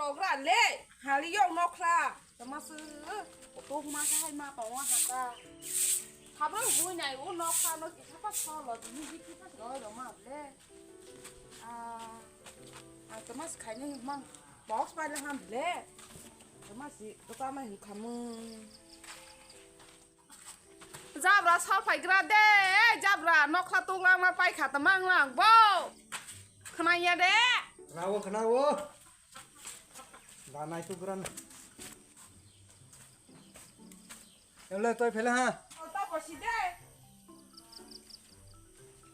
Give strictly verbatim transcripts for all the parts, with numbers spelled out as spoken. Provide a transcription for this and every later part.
Ogra le, hali yo nokra. Tama su, to ma ka hai ma to wa ha ka. Habro bui nai o nokra no ki sapa solo, ni ji ki pa ro ro ma le. Ah, ah, tama su khai ni mang box pai le ham le. Tama si, to ta ma hin khamu. Jabra sal phaigra de, jabra nokha tunglang ma paikha tamang lang bo. Khnaya de. Khnawo, khnawo. Ba nai tu gran. Ele toi phele ha. Ota bosi de.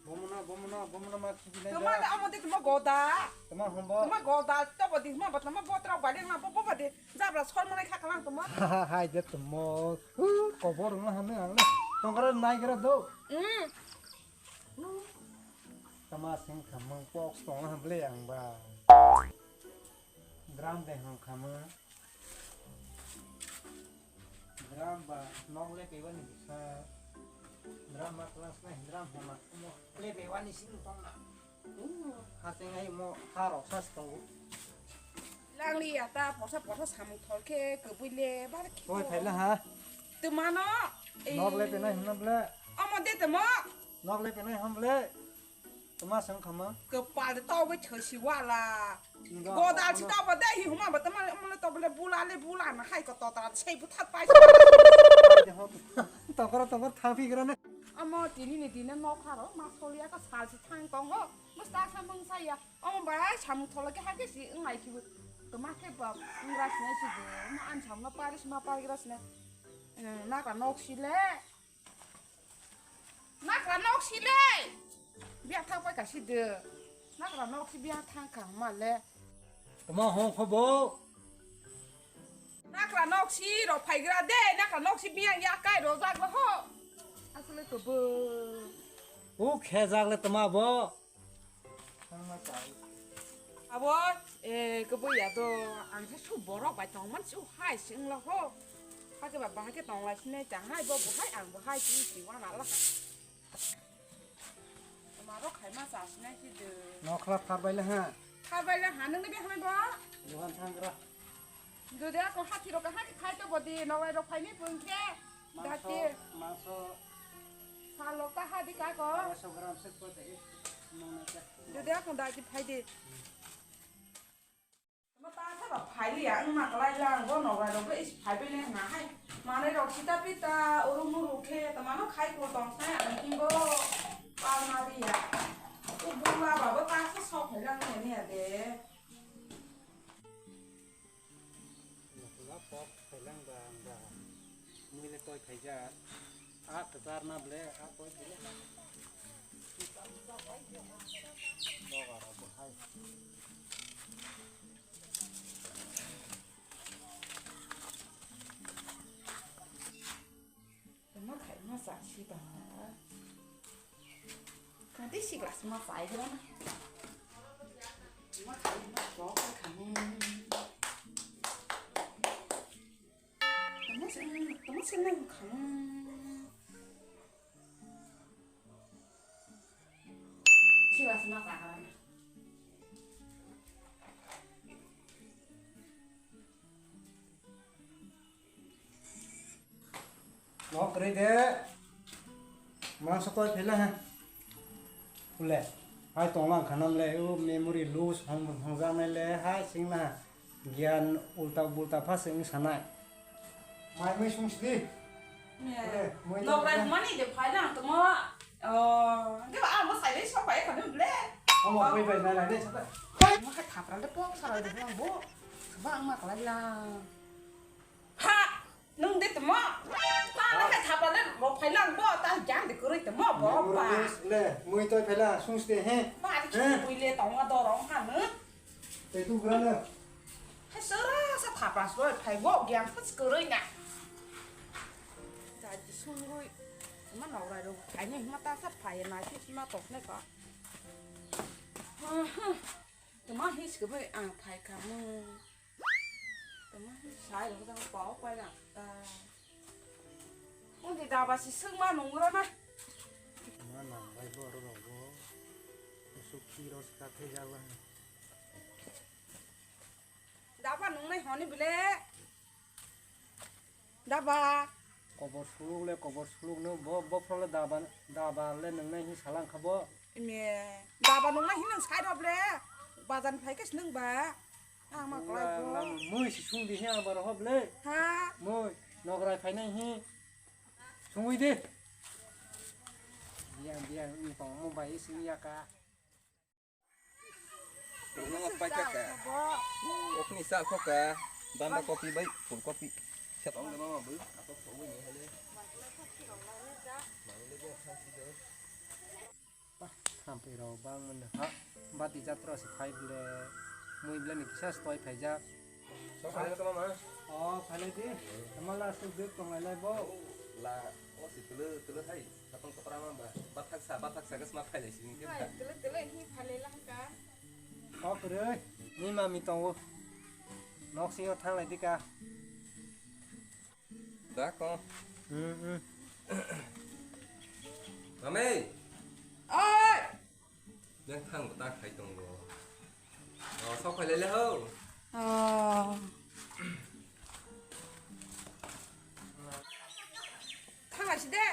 Bomno, bomno, bomno ma khibinai. Tama da amo de tama goda. Tama hombo. Tama goda, to bodi ma batla ma botra bade ma bo bo bade. Jabra sal manai kha kalang tama. Hai de tamo. Kobor wngna hamle ang le. Tongkara naigra do. Mm. Tama sing khamang pok song hamle ang ba. Drum de hong khamang. Drum ba nok le peba ni sa. Drum ma class na drum homa. Nok le peba ni sing tong na. Hasing ai mo ha rok sas tongo. Langli ya ta porsa porsa samung thor khe kwbui le bar khe. Oi, phaila ha. Tumano. Nok le penai hwnna ble. Omo de tamo. Nok le penai hwn ble. Tuma song khama. Kwpal de togwi thosi wala. Nga, Godal si ano. Tabo de hi huma ba tama omo le tobole bula le bula na hai ko tota sei bu that pai. Tokoro tokor thang phi gra ne. Omo tini ni dine nok haro ma soliya ka sal si thang tong ho. Musta sa mung sa ya. Omo ba samung thola khe hakhe si wngnai khibu. Tuma khe ba wngra sine si de. Ma an samno paris ma parigra sine. Nakra nok si le. Nakra nok si le. Biya thang pai ka si de. Nakra nok si biya thang kha ma le. Tuma hong kho bo. Nakra nok si ro phaigra de. Nakra nok si biya ya kai ro jag lo ho. Asle to bo. U khe jag le tuma bo. Abo, eh, kebo ya do, ang khe su borok bai tong man su hai sing lo ho. Hakhe ba bahai khe tong lai sinai chang hai bo bo hai ang bo hai sing si wana la. Tama rok khai ma cha sinai si de. Nokla thar bai le ha. Thar bai le ha nang de be hamai bo. Johan thang ra. Dode ako hati rok hati khai to bodi nowai rok phaini pun khe. Mangso, dati. Mangso. Salok ta hadi ka ko. Aroiso gram se ko de. Nona ka. Dode ako dati phai de. Ma ta sa ba phai li ang ma kalai lang bo nowai rok is phai bele na hai. Mane rok sita pita uru muru khe ta mano khai ko tong sai ang kingo. Pa ma ri ya. U bula ba bo ta sa sok phai lang ne ne de. Nokla pok khailang da ang da. Mui le toi khaijak. A kwchar na ble, a toi ble. Doga rok bo hai. Tama khai ma sa si ba. Kati si glass ma sai gra na. Ma khai ma so khai kha ni. Tama se, tama se na kha ni. Si glass ma sa gra na. Nok kwrwi de. Mangsa toi phela ha. Ule. Hai tonglang khanam le, o memory loss hong hong jang nai le, hai sing na. Gian ulta bulta pha sing sanai. Mai mai sung sidi. Ule, mai nok rai mani de phai lang tamo. Oh, ke ba amo sai le sok pai khanam le. Amo pai pai nai nai le sok pai. Mo ka thapra de pok sara de lang bo. Ba ang ma kalai lang. Ha! Nung de tamo. Ta na khe thapa le ro phai lang bo ta jang de kwrwi tamo bo ba. Le mui toi phela sung ste he. Ba de he? Mui le tong ma dorong ha no. Te tu gra le. He sara sa thapa so phai bo gyang khas kwrwi na. Ta ji sung goi. Ma no rai ro phai ne ma ta sa phai na ki ma tok ne ka. Tama hi sikhe bai ang phai kha mo. Tama hi sai rok jang pao pai lang ta. Undi daba si sung ma nung ra na. Ma nang bai bo ro ro bo. Sukhi ro ska the ja la. Daba Honi bile. Daba. Kobor suluk le, kobor suluk no, bo, bo phro le daba, daba le nung nai hi salang kha bo. Ime, daba nung nai hi nung sai rob le. Bazan phai kes nung ba. Ang ma klai bo. Mui si sung di hi ang bar hob le. Ha? Mui, nograi phai nai hi. Sungwi de. Biang, biang, ni tong mo bai sing ya ka. Nang paikha ka. Okni sa khoka. Banda kopi bai, full kopi. Set. Tong de mama bu. Atok songwi ni hale. Mami le je khasi de. Thampi rok bang mano ha. Bati jatra si phai ble. Mui ble ni kisa stoi phaijak. Sok phaijak tama ma. O phailai di. Tama la suk dek tong lai lai bo. La o si tulu tulu hai. Sapang kapra ma ba. Bathak sa bathak sa gas ma phailai si ni ke. Hai tulu tulu hi phailai lang ka. Kok re. Ni mami tongo. Nok singo thang lai di ka. Da ko. Hmm hmm. Mami. Oi. Yang thang ta khai tongo. Oh, sok phai lele ho. Oh. Thang asi de.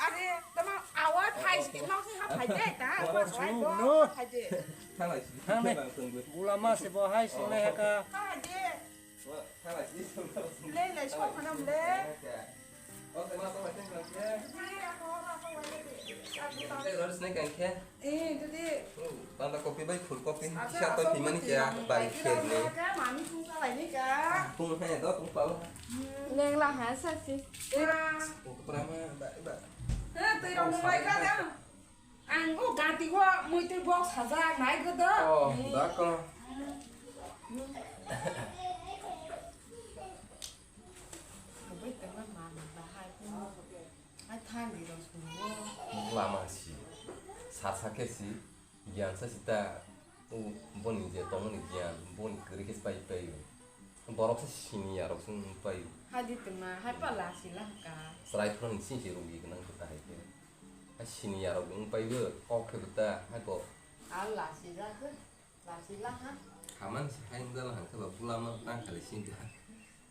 Are, tama awat hai si nok si ha phai de ta. Awat su no. Phai de. Thang lai si. Thang lai. Bang tong bu. Gula ma se bo hai sing lai ha ka. Phai de. Lei, lei, sok phanam le. Eh, dudi. Banda kopi bai full kopi. Kisa toi pimani kya bai kher le. Mami tung salai ni ka. Tung hai do tung pau. Leng la ha sa si. Tung prama ba ba. Eh, toi rong bai ka da. Ang o gati o muitwi box sajak nai godo. Oh, da ko. Hai thandi rok sungo. Lama si. Sasa ke si. Giyan sa si ta. O boni je tongmani giyan. Boni kiri ke pai pai. Borok sa sini ya rok sung pai. Hai di tuma, hai pala si lah ka. Serai phone si si rugi kenang kita hai ke. Hai sini ya rok wng pai bo kok khe bo ta hai bo. Ah, lasi ja khe, lasi la ha. Haman se hai wng jala hang khe ba bula ma tang khali sin da.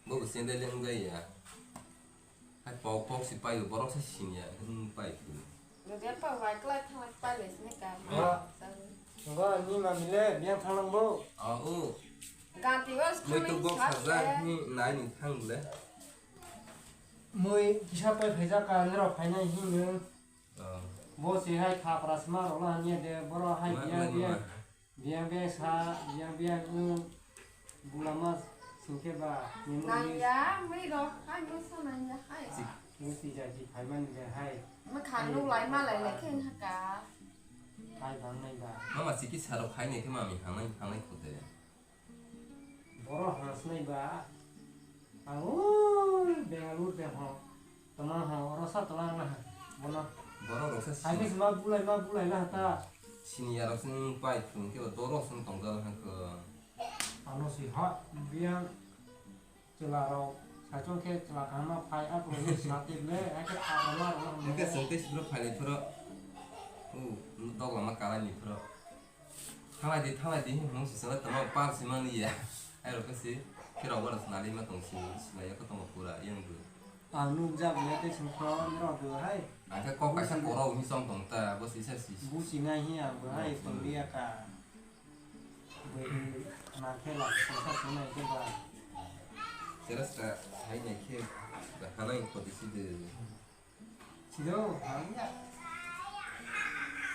Bo bo sendel wng jai ya. Hai pok pok si pai bo borok se sini ya wng pai bo. Lo dia pa wai klai thang pai le sini ka. Ngo ni ma mile biang thang lang bo. Ah, o. Ganti was coming. Moi tu box hajar ni nai ni thang le. Moi kisa pai phaijak ka nirok phainai hino. Oh. Bo se hai khapra sma rok la hanya de boro hai ma, biang ma, biang. Ma. Biang biang sa, biang biang wng. Bulama singke ba, memories. Nangya, moi rok hai mo sa nangya hai. Chik. Musti ja ji phaimani je hai. Ma khan nuk lai ma lai lai khe haka. Hai bang nai ba. Mama chiki sarok hai nai khe mami hangnai, hangnai khote. Boro hasnai ba. Ang ui Bengaluru de ho. Tama ho, oro sa tola ang na ha. Bono. Boro rok sa sini. Hai ma bulai, ma bulai la ta. Sini ya rok sini pai thung ke doro sini tong dal ha ko. Ano si ha biang chela rok. Sa chong ke chela kang ma phai a ko ni sa te le, a ke a ma ro. Ni ke sung te si bro phai le phro. U, dog lama kala ni phro. Thalai di, thalai di, nung si sala tama par si mani ya. Ai rok si, khe rok bara sinali ma tong si, sinai ya ko tama pura yang bu. Ang nuk jak le te sung thon rok bu hai. Ang khe kok kaisa korok ni song tong ta, bo si sa si. Bu si nai hi ang bu hai tong dia ka. Bu na khe la si sa si nai ke ba. Sera sa hai nai khe, ba hanai ko di si de. Sido, ya.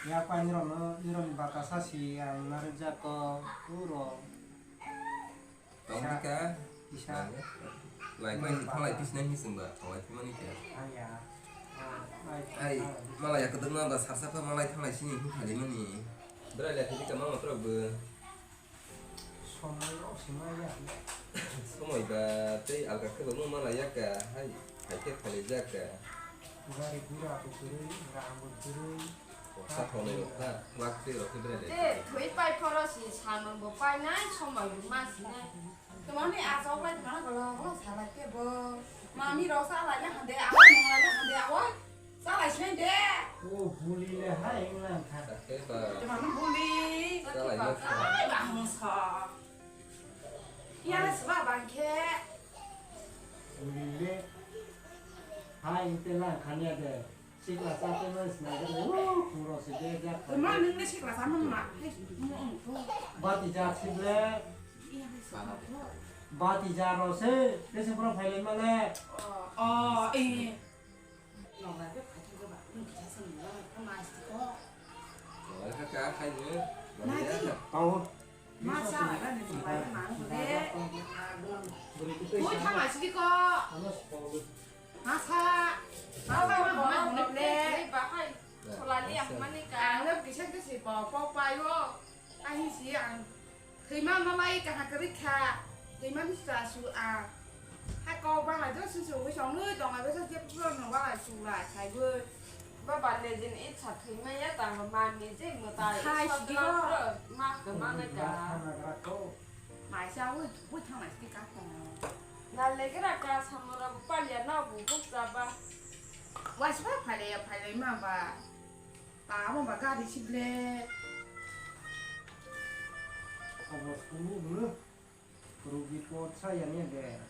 Ya, pa, nirokno, nirokni baka sasi ang narwkjak kok, uro. Tongdi ka? Isa. Lai, lai, isa. Thalai pis nai hising ba, thalai pis mani kya? Ah, ya. Ah, lai, ai, thalai pis. Malai ya kedeng ma ba sarsa pa malai thalai sini hing khali mani. Berai lai pis ka mama trok be. Somoi rok si ma ya. Somoi ba tei alga khe bo ma la ya ka, hai, hai khe phai jak ka. Gari gura bo kwrwi, rang bo kwrwi. Sa thonai rok kha, wak tei rok khe bere de. Te thwi pai phoro si salmon bo pai nai, somoi bo ma si nai. Tamo ni a chok lai tamo golo golo salai khe bo. Mami rok sa lai na hande, awai mong lai na hande, awai. Salai sini de. O buli le hai wngna kha. Sakhe ba. Tamo ni buli. Salai na kha. Ai, ba hong sa. Iya le Bwrwi le hai tei lang khaniya de. Sikla cha tei mani sinai de. Wo, khuro se de jak. Ma nung le sikla cha mung ma. Hai, mung ong to. Bati ja sible. Iya, hai sa to. Bati ja ro se. Tei se pro phai le ma le. Oh, oh, eh. Nong la de phai thang ba. Nung kisa sa nung la. Ka ma sti ko. Nong la ka ka khai ne. Na ji. Tao. Ma sa la ni nong la ma nung de. Bwrwi tei twi sa. Thang la sti ko. Ano sa. Masa, masa ma hwnwi hwnwi le. Bahai, solali ang mani ka. Ang le kisa kisa si pok pok pai o. Ahi si ang. Thwima malai kaha kwrwi kha. Thwima ni sa su ang. Ha kok bahai jo su su wi song nui tong ai besa je pura no bahai su la khai bo. Baba legend itsa thwima ya ta ma ni je mwtai. Khai si di ko. Ma ka ma na ka. Maisa wi wi thang lai si ka ko. Na legra ka samura bu palia na bu buk sa ba. Waisba phailaiya phailai ma ba. Ta ma ba gari sible. Abo sunu bulu. Rugi pot sa ya ni de.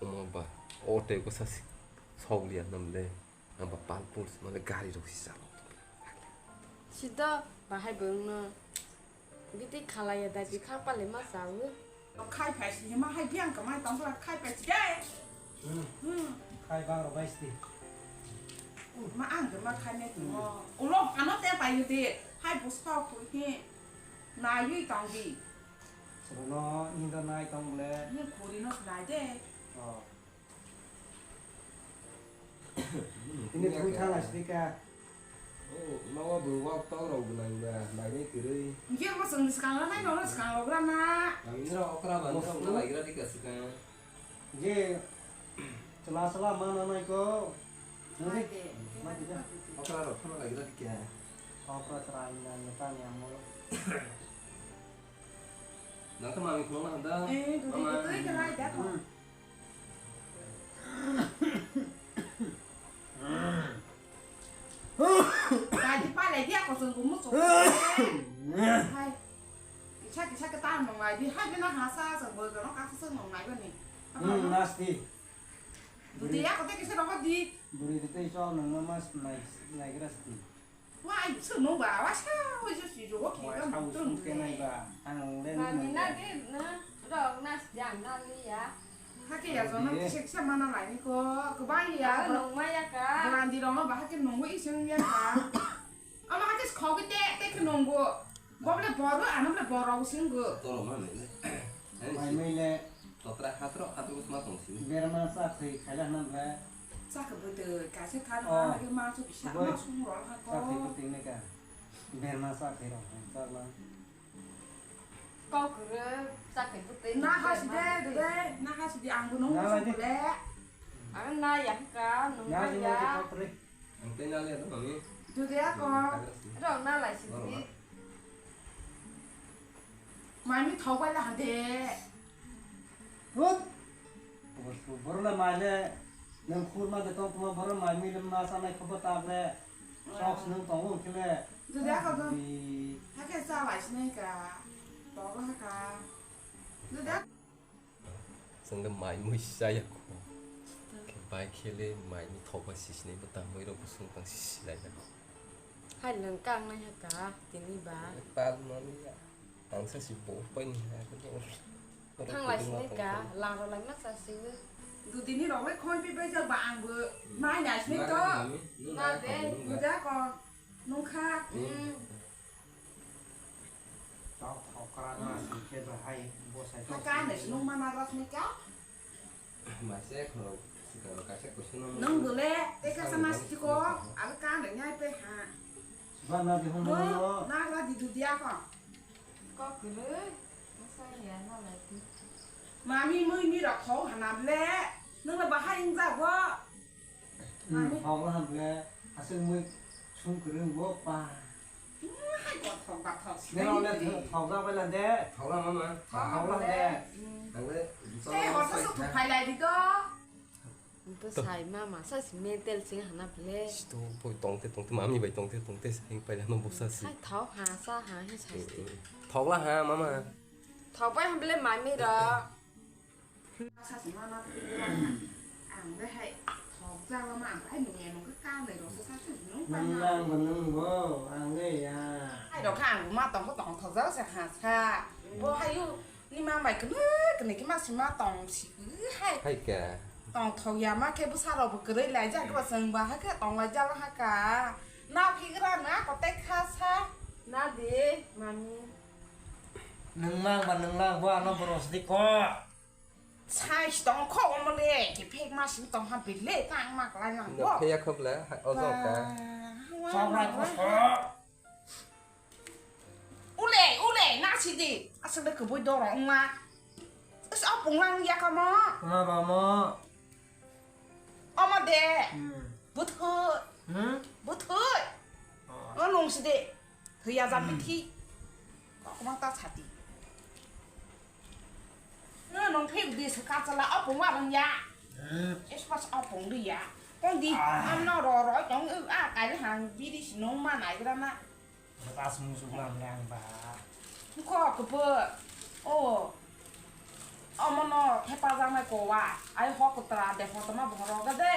Omo ba. O te ko sa si. Sok liya nam le. Ang ba pal pul si ma le gari rok si sa. Sida bahai bung no. Giti khalaiya da ji khang pale ma sa u. Khai phai si ma hai biang ka mai tong la khai phai si de. Hmm. Khai bang ro bai sti. Ma ang de ma khai ne tu mo. Ulo ano te pai de. Hai bu sa khu hi. Na yui tong di. Sero no inda nai tong le. Ni khuri no nai de. Oh. Ini thui thang asli ka. Oh, mawa bwrwi wak tong rok gwnang da, bagwi kwrwi. Hingke bo chwng swkang rok nai nono swkang rok rana. Ang nira okra ba nira okra laigra dika swkang. Je chwla chwla ma na nai ko. Nari. Mai de. Okra rok phano laigra dika. Okra chwla ina neta ni amo. Nang khe mami khulokna handa. Eh, dudi mama. Twi khe lai da ko. Dadi palai dia ko sung kumu sung. Hai. Kisa kisa ke ta nong lai di. Hai bena hasa sung bo no ka sung nong lai bani. Hmm, nasti. Dudi ya ko te kisa rokot di. Buri te so nong mas nai nai grasti. Wai, swnung ba, wa sa, wa sa si ro, ki ba, sung ke nai ba, ang le. Mami na de na, rok na jam na li ya. Hake ya, so na sek sa mana lai ni ko, ko ba ya. Nung ma ya ka. Brandi rong ba hake nung i sung ya ka. Ama hake khau ke te, te ke nung go. Bo ble bor, ano ble bor rok sing go. Toro ma mai le. Mai mai le. Totra hatro, hatro ma tong si. Berma sa thai khaila na ble. Chakha bwtwi kaisa thani ma mangso kisa ma sung rw ha ko. Chakha bwtwi ne ka. Berma chakha rw ha chakla. Kok kwrwi chakha bwtwi. Na hasi de de na hasi di ang bo nung sung le. Ang na ya ka nung na ya. Ang tei na le to mami. Dudya ko. Rw na lai si di. Mami thok bai la hande. Hut! Borok le mai le, nwng khurma de tong tongma borok mai mui le ma sanai khobo tak le, sok se nwng tongo hwnkhe le. Dudya ka bo. Di. Hakhe cha lai sinai ka. Tongo haka. Dudya. Chwng le mai mui chaya kho. Bai khe le mai mui thok bai si sinai bo ta mui rok bo sung tang si sinai na. Hai nwng kang nai haka tini ba. Tal mani ya. Ang sa si bo pai ni ha ko. Thang lai sini ka, lang ro lai ma sa si. Dudini rok le khon pi bai jak ba ang bo. Mai na sini to. Na de. Buja ko. Nung kha. Hmm. Tau thok kra na sini ke ba hai bo sai. Ka ka ne nung ma na ras ni ka. Maise khorok sikaro kaisa kusuno. Nwng bole tei kasa mas tiko, ang kan de nyai pe ha. Bana di hon. Mo, na ra di du dia ko. Ko kuru, masa ya na lai tu. Mami mui mi rok khau hana ble. Nwng le bahai wng ja bo. Hmm, thok la hamle, aswk mui sung kwrwng bo pa. Hmm, hai kothok bathok. Nero le thok la bai la de. Thok la mama. Thok la de. Hmm. Ang le. Tei hor sa suk phai lai di to. To sai mama sa si mental sing hana ble. Sto poi tongte tongte mami bai tongte tongte sing pai la no bo sa si. Hai thok ha sa ha hi sa si. Thok la ha mama. Thok bai hamle mami ro. Sa se ma ma twi rok na. Ang de hai thok ja ma ang hai nung ya nung ka ka nai rok sa sa se nung pa Nung ma. Nang bo nung bo, ang le ya. Hai rok kha ang ma tong ko tong thok ja se ha sa. Bo hai u ni ma mai kne kne ki ma si ma tong si hai. Hai ka. Tong thok ya ma khe bwsa rok bo kwrwi lai ja ko seng ba ha khe tong lai ja ha ka. Na phi gra na ko te kha sa. Na de mami. Nung nang ba nung nang bo ano boros di ko. Sai tong kho omo le, ki phek ma sing tong ha bile tang ma klai nang bo. Phiya khok le, o jok ka. Chok rai ko so. Ule, ule, na si di. Asal de kubui doro ma. Is o pung lang ya ka mo. Ma ba mo. Omo de. Hmm. Buthu. Hmm? Buthu. Oh. O nung si di. Thwi ya jam bithi. Kokma ta chati. No nong phek di se ka chala apung wa rang ya. Eh. Es pas apung di ya. Kon di Ah. Am no ro ro tong u a kai hang biri si nong ma nai gra na. Pas mu su bang yang ba. Ko ko po. O. Omo no thepa jang nai ko wa. Ai ho ko tra de ho to ma bo ro ga de.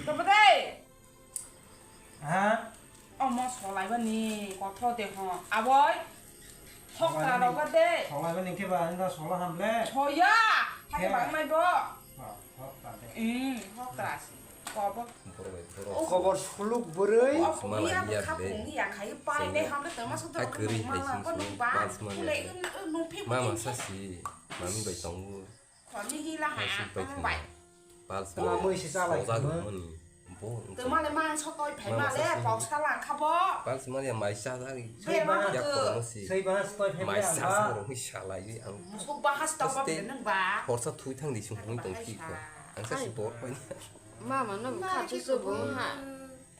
To bo de. Ha? Omo solai bani kotho de ho. Aboi. Hok ta rok de. Solai bani khe ba, anda sola ham le. Soya. Hai Khe? Bang mai bo. Oh, hok ta de. Hmm, hok ta si. Kobo. Borok bai borok. Khobor suluk bwrwi. Obo ya bo kha bung ya khai pai ne ham le tama su ta kri hai sing sing. Pals mani. Mama sasi. Mami bai tongo. Khorni hila ha, Hai sing pai tamo khna. Bai. Pals Tama mani. Mui si chalai Soja khna. Gumani. Bo wngkha. Tama le mang sotoi phai Mama ma le, sasi. Poksa lang kha bo. Pals mani mai sa jani. Be ma Yak ko. Kono si. Sei bahas toi phai Mai ma sa ba. Sa rong hi salai ang. Musuk bahas tong ba Stay. Bini nang ba. Horsa thui thang di sung hung tong Bahai phi ko. Sa. Ang sa si Hai. Bor pai. Mama no Ma kha ki tu su bo ko. Ha.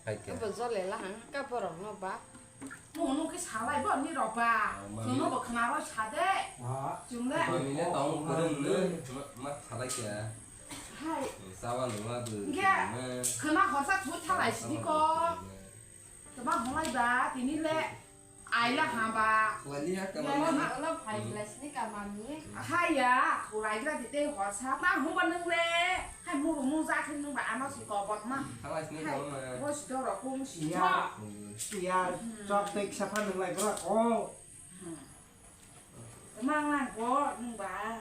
Hai khe. Bo jole la hang ka borok no ba. Nung nung khe salai bo ni rok ba. Ah, mami. Chwngno bo khna rw sa de. Ah. Chwng le. Mami le tong kwrwng le ma salai khe. Hai. Sawa nungla bo. Hingkhe khwna horsa thwi thalai sini ko. Tama hwnlai ba tini le aila ha ba. Khlai liya ka Yai mami. Ma ulo phai lai sini ka mami. Haya, khulai gra di tei horsa ta hwnba nung le. Hai muru mung ja khe nung ba ano si ko bot ma. Thalai sini Hai, ka ma. Bo si doro kung si Ya. Tho. Ya, Hmm. Chok tei kisa pha nung lai bra ko. Hmm. Mang lang ko nung ba.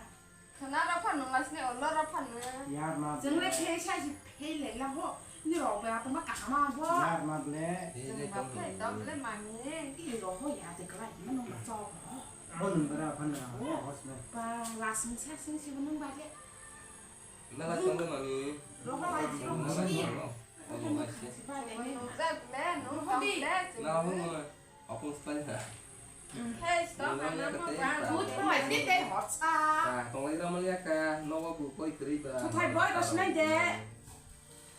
Khwna rok phano masni ulo rok phano. Yar ma Chwng le bele. Phei sai si phei le la ho. Ni rok ba tama kaham a bo. Yar ma bele. Chwng ba phai to bele mami. Ni rok ho ya te kala ni nung ba chok ho. Bo nung bara phano Oh. Hos na. Ba la sing sa sing si bo nung ba le. Na la song mami. Rok ho ba si rok si. Ba le ni. Nung ja bele nung Rok ho to di. Bele. Na ho mo. Apung style ha. Hey, stop, Nungya ano mo kete ba. Good boy, ni tei horsa. Ah, tonglai rama liya ka, nogo bu koi kri ba. Tuthai boy ko sinai de.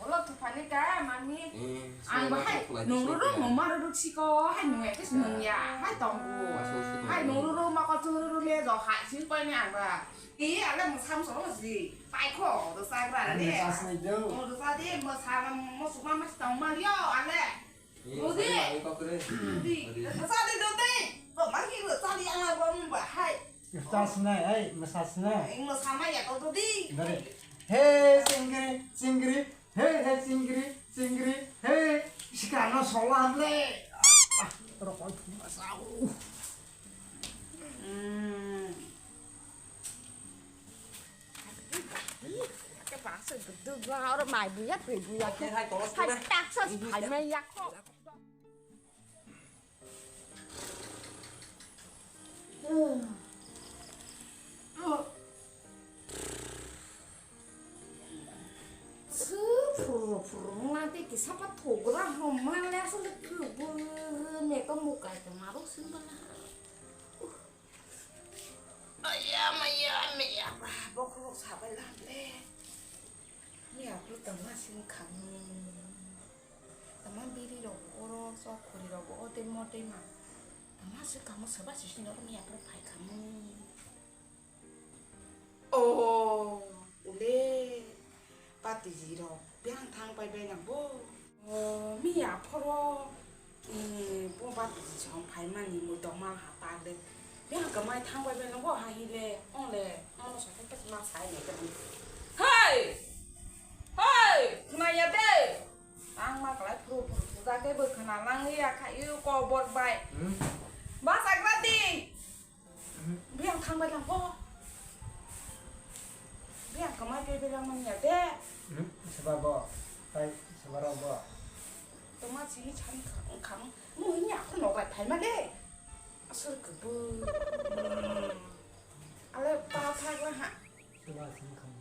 Olo tuphani ka, mami. Eh, Ang ba hai, nung ruru mo ma ruru siko, hai nung ekis nung ya, hai tong bu. Masuk sih. Hai nung ruru ma ko tu ruru le jo hai sin koi ni ang ba. I ale mo sam so ji, pai ko, do sa gra de. Mo sa de, mo sa mo suma mas tong ma liyo, ale. Dodi. Dodi. Sa di dodi. Bo ma hi bo sa di ang bo ba hai. Sa sinai, ai, masa sinai. Ing mo sama ya to dodi. Dari. He singri, singri. He he singri, singri. He. Sikano sola ble. Ah, rokoi masau. Hmm. Oro mai buya, twi buya. Hai taksa phai mai yak. Su phuru phuru nanti kisapa thogra homa le asal ke bu me to mukai to maru sin bana. Aya maya maya ba bokhorok sabai lamle. Mia bwtangma sing khamu. Tama biri rok oro sok khuri rok o tei mo tei ma. Tama sing khamu soba sisi no mia bwrok phai khamu. Oh, ule. Patiji rok biyang thang pai bai nang bo. Oh, mi aphoro, eh, bo ba twi song phaimani mui tongma ha tak de. Bihang kwmai thang bai bai nangbo ha hi le, ong le, ong no sathai tak ma sai ne kan. Hei! Hei! Khna ya de! Ang ma kalai phuru phuru puja ke bo khna lang ya kha yu ko bor bai. Hmm? Ba sagra di! Hmm? Bihang thang bai nangbo. Bihang kwmai bai bai lang man ya de. Hmm? Seba bo, tai seba rok bo. Toma chini chani khang khang. Mu hi nya ko nok lai phai ma de. Asur kubu. Ale pa thak la ha. Seba sing khang.